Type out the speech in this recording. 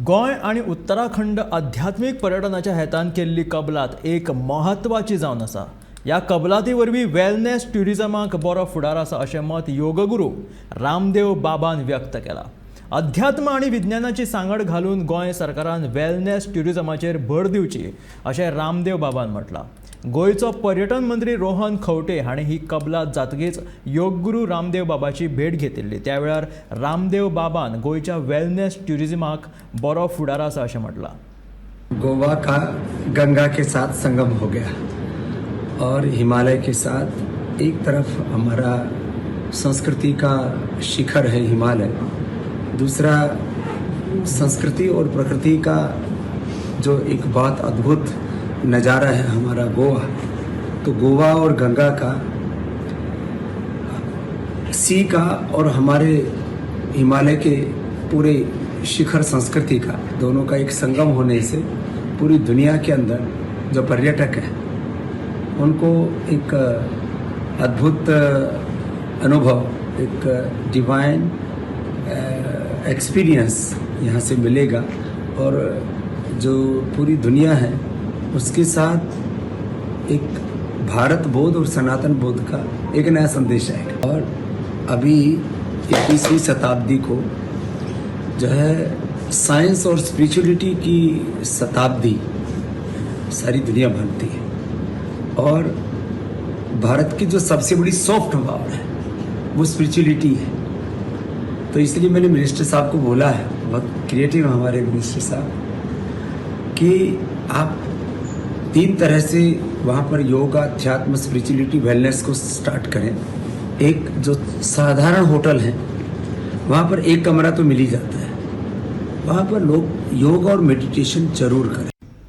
गोंय आनी उत्तराखंड अध्यात्मीक पर्यटनाच्या हेतान केल्ली कबलात एक म्हत्वाची जावन आसा. ह्या कबलाती वरवीं वेलनेस ट्युरिजमाक बरो फुडार आसा अशें मत योगगुरू रामदेव बाबान व्यक्त केलां. अध्यात्म आनी विज्ञानाची सांगड घालून गोंय सरकारान वेलनेस ट्युरिजमाचेर भर दिवची अशें रामदेव बाबान म्हटलां. गोंयचो पर्यटन मंत्री रोहन खंवटे हांणी ही कबलात जातकीच योगगुरू रामदेव बाबाची भेट घेतिल्ली. त्या वेळार रामदेव बाबान गोंयच्या वेलनेस ट्युरिजमाक बरो फुडार आसा अशें म्हटलां. गोवा का गंगा के साथ संगम हो गया और हिमालय के साथ. एक तरफ हमारा संस्कृति का शिखर है हिमालय, दूसरा संस्कृति और प्रकृति का जो एक बहुत अद्भुत नज़ारा है हमारा गोवा. तो गोवा और गंगा का, सी का और हमारे हिमालय के पूरे शिखर संस्कृति का, दोनों का एक संगम होने से पूरी दुनिया के अंदर जो पर्यटक है, उनको एक अद्भुत अनुभव, एक डिवाइन एक्सपीरियंस यहाँ से मिलेगा और जो पूरी दुनिया है, उसके साथ एक भारत बोध और सनातन बोध का एक नया संदेश आएगा. और अभी 21वीं शताब्दी को जो है साइंस और स्पिरिचुअलिटी की शताब्दी सारी दुनिया मानती है और भारत की जो सबसे बड़ी सॉफ्ट पावर है, वो स्पिरिचुअलिटी है. तो इसलिए मैंने मिनिस्टर साहब को बोला है, बहुत क्रिएटिव हमारे मिनिस्टर साहब, कि आप तीन तरह से वहाँ पर योग, अध्यात्म, स्पिरिचुअलिटी, वेलनेस को स्टार्ट करें. एक जो साधारण होटल है, वहाँ पर एक कमरा तो मिल ही जाता है, वहाँ पर लोग योग और मेडिटेशन जरूर करें.